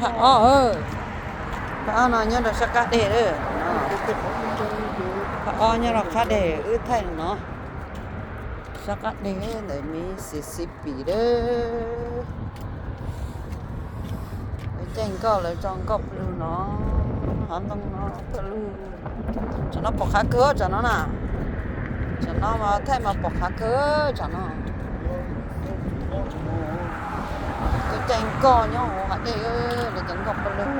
Phab ob, phab ob no nyob rau sab qab deg. Phab ob nyob rau qab deg wb thaij no. Sab qab deg ntawm Mississippi dab. Caij nkoj lawv tso nkoj pawg lug no, hav ntoo no pawg lug. Tsam no pom qhav kawg tsam no na. Tsam no mas thaij mas pom qhav kawg tsam no. Caij nkoj nyob hauv hav dej, lawv caij nkoj pawg lug.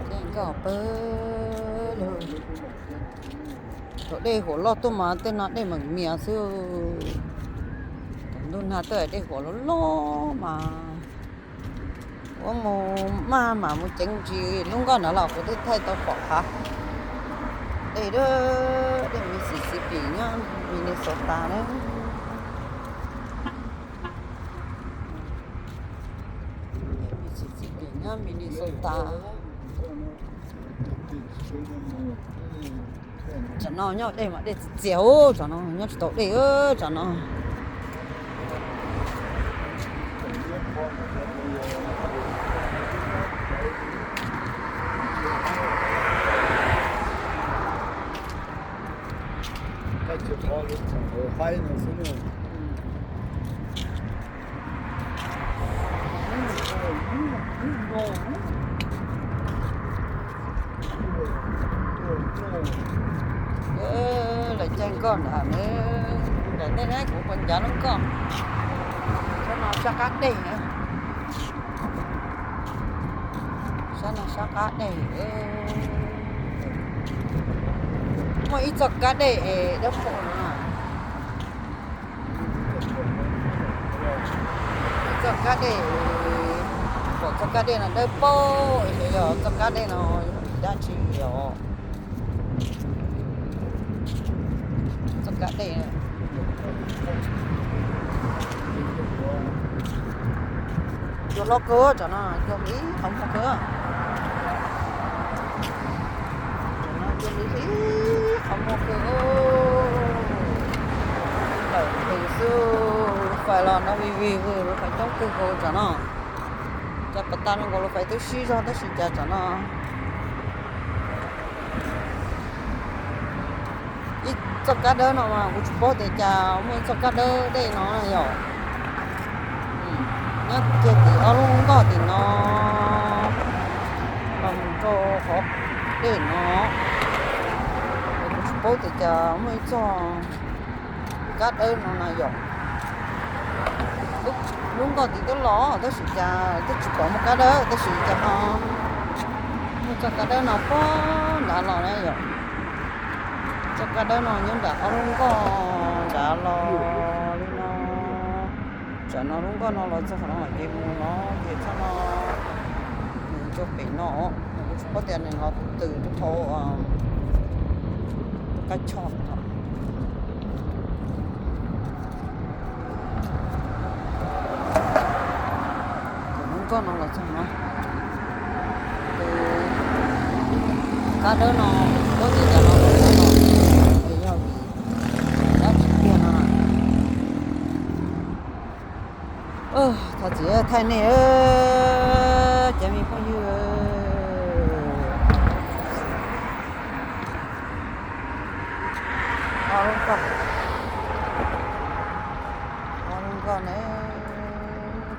Caij nkoj pawg lug. Thaum dej huam loj tuaj mas tej no dej meem mias xwb. Thaum ntuj nag tuaj dej huam loj loj mas ua mus maj mam mus ceev ntsis lub nkoj nrad los kuv twb thaij tau pom qhav. Dej, dej Mississippi nyob Minnesota na. Mississippi nyob Minnesota. Tsam no nyob dej mas dej txias txias, tsam no nyob tsis tau dej tsam no. Lawv caij nkoj nrad ne, nram ntej ne kuv puas ncav lub nkoj. Sab no sab qab dej na. Sab no sab qab dej. Muaj ib txoj kab dej es dawb paug no. Ib txoj kab dej, pom txoj kab dej no dawb paug, xyov yog txoj kab dej no yog dab tsi os. Txoj kab dej cua hlob kawg, tsam no cua hliv qhov muag kawg. Tsam no cua hliv hliv qhov muag kawg. Lawm pes xwb, lub fais los no vij vig vwg, lub fais coob kawg nkaus tsam no. Cov pas tas no nkaus lub fais twb sib zog tab sis cas tsam no ib txoj kab dawb no mas kuv tsis paub tias cas muaj ib txoj kab dawb dej no na yom. Nyob kiag tim ob lub nkoj tim no los mus rau qhov dej no, kuv tsis paub tias cas muaj ib txoj kab dawb no na yom. Lub nkoj tim twb los tab sis cas twb tsis pom muaj kab dawb tab sis cas ho muaj txoj kab dawb no puag nrad los na yom. Txoj kab dawb no nyob nram ob lub nkoj nrad los li no. Tsam no lub nkoj no los txog qhov no ces mus no ces txoj no mus rau pem no, kuv tsis paub tias nws los tws rau hauv qab choj no. Lub nkoj no los txog no, kab dawb no, kuv tsis paub tias cas los txog no, yog vim dab tsi tiag no. Thov txim thaij nej cov me phooj ywg. Ob lub nkoj, ob lub nkoj ne,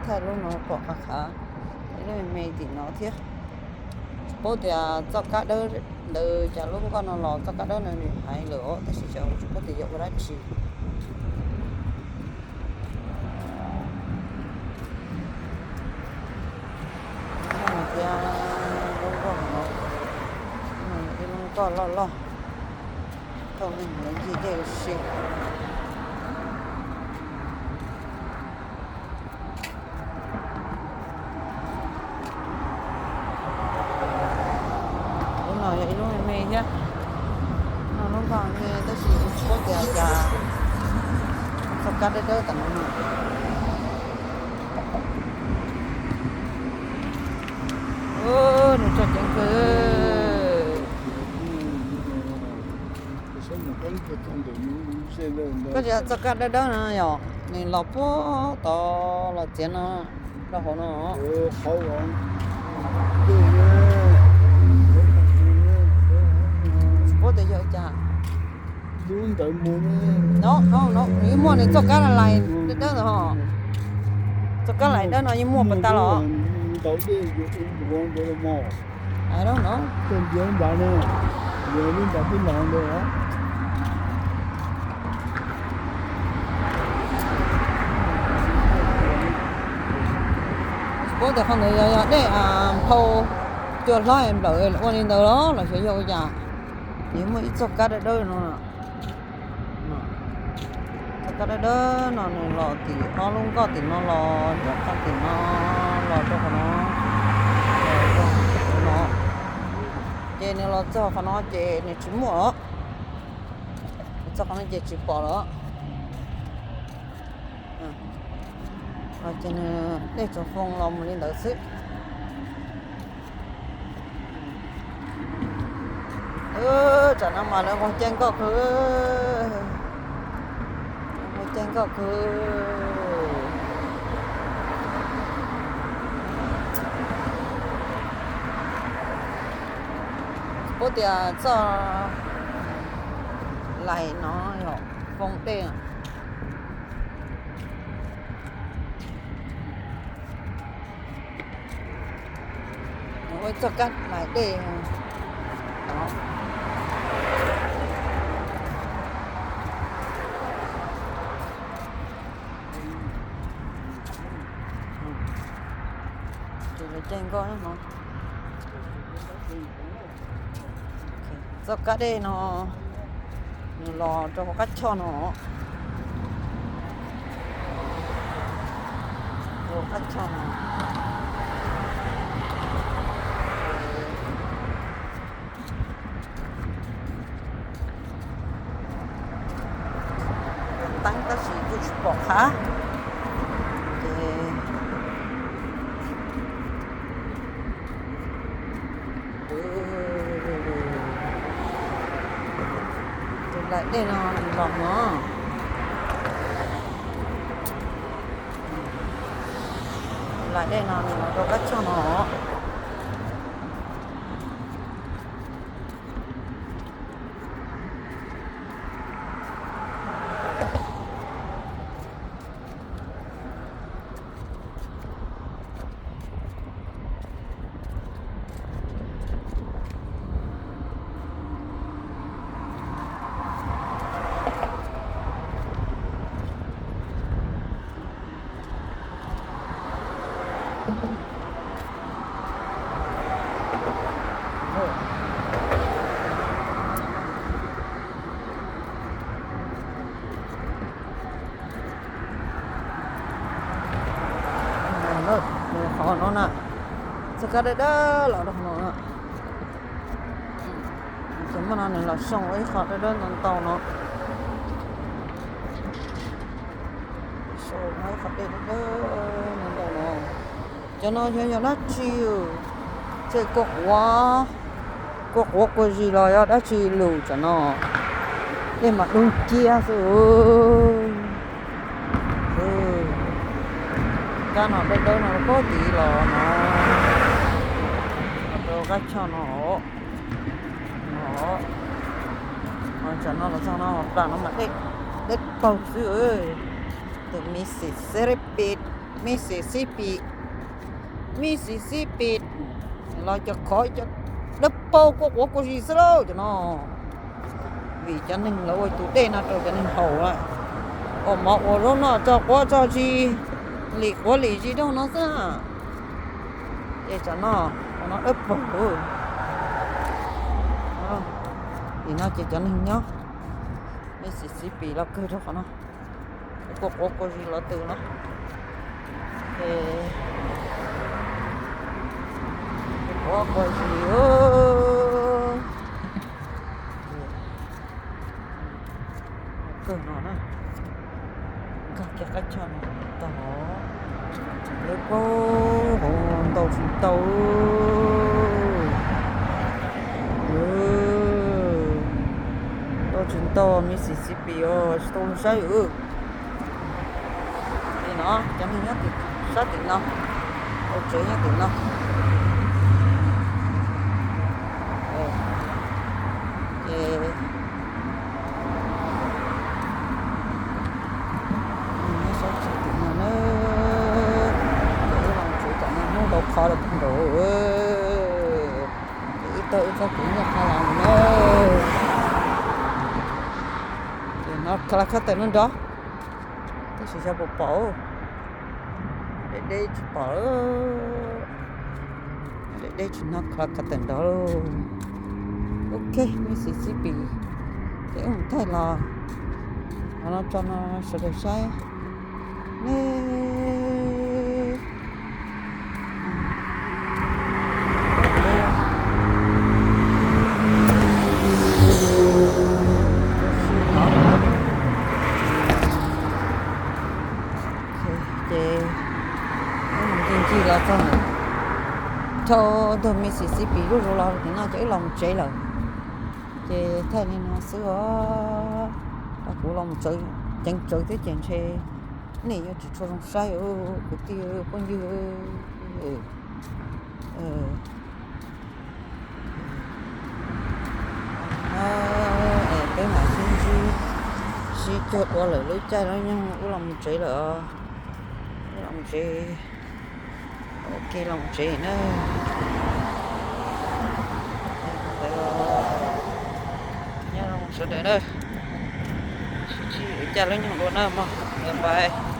thaij lub no pom qab qab, ib lub me me tim no thiab. Tsis paub tias txoj kab dawb ntawd cas lub nkoj no los txoj kab dawb no nws hais lawm os, tab sis tsis paub tias yog ua dab tsi. Thiab lub nkoj no, ib lub nkoj loj loj, thauj neeg ncig dej ua si. Lub no yog ib lub me me thiab, no lub nkoj me tab sis tsis paub tias cas txoj kab dawb dawb tam no. Nws tso ceev kawg. Koj tsis txoj kab dawb dawb no yog nws los puag tod los txiav no rau hauv no. Puab tias yog cas? No, no, nws yeej muaj nws txoj kab lais dawb dawb ntawd ho. Txoj kab lais dawb no yeej muaj puas tas los? Puab tias qhov ntawd yog, yog dej nphau cua hlob nplawm ua li ntawd los los xyov yog ua cas. Nws muaj ib txoj kab dawb dawb no. Txoj kab dawb dawb no nws los tim ob lub nkoj tim no los ncov qab tim no los rau qhov no, no. Ces nws los txog qhov no ces nws tsis muaj os. Txog qhov no ces tsis pom lawm. Ces nws dej tsob foo los mus li ntawd xwb. Tsam no mas lawv nquag caij nkoj kawg, lawv nquag caij nkoj kawg. Puab tias txoj lais no yog foo dej. Ua txoj kab lais dej. Ces lawv caij nkoj no. Txoj kab dej no nws los rau hauv qab choj no. Rau hauv qab choj no. Teeb tab sis kuj tsis pom qab. Ces tus lais dej no nws los no. Tus lais dej no nws los rau qab choj no. Qhov no na, txoj kab dawb dawb los rau no na. Ces muaj no nws los xyoo ua ib qho dawb dawb ntau ntau no. Xyoo ua ib qho dej dawb dawb ntau ntau no. Cov no yog yog dab tsi? Ces kua quav, kua quav kua zis los yog dab tsi lus cov no? Dej mas dub nciab xwb. Kab no dawb dawb no pob tid los no, rau qab choj no. No, tsam no los txog no plam no mas dej paug xwb. Tus Mississippi, Mississippi, Mississippi los cov khov cov dawb paug kua quav kua zis xwb lauj cov no. Vim cov neeg lawv ua tus dej no rau cov neeg haus lawm, ua mov ua zaub noj tso quav tso tsi, lim quav lim zis rau no xwb. Ces tsam no, no dawb paug. Tim no ces cov neeg nyob Mississippi los kawg rau qhov no. Kua quav kua zis los twm no. Ces quav kua zis kawg no na. Nkag kiag qab choj no tau, lawv paub hauv ntau tsis tau. Tsis ntau Mississippi os, tsis tau saib. Li no cov neeg nyob tim sab tim no, ua tsev nyob tim no. Ces nyob sab tim no na, ces wb los tsev tom no hnub ntau qho rau pem nraud. Ces wb taug wb txoj kev nyiaj qha los na. Ces no Clearwater no nrov, tab sis xyov puas pom. Deb deb tsis pom, deb deb tsis hnov Clearwater nrov lauj. Ok, Mississippi, ces wb mus thaij los no tso no sawv daws saib ne. Ces wb mus ncig ncig los txog thauj ntug Mississippi zuj zus los tim no ces wb los mus tsev lawm. Ces thaij li no xwb os, kuv los mus tsev, ceev tsawv thiab ces ntshe nej yuav tsis tshua zoo saib kwv tij phooj ywg. Peb mam sib ntsib, sib cuag dua lawm lub caij lub nyoog wb los mus tsev lawm. Wb los mus tsev, ok los mus tsev na. Nyob zoo sawv daws na, sib ntsib lwm caij lub nyoog dua na mog, bye bye.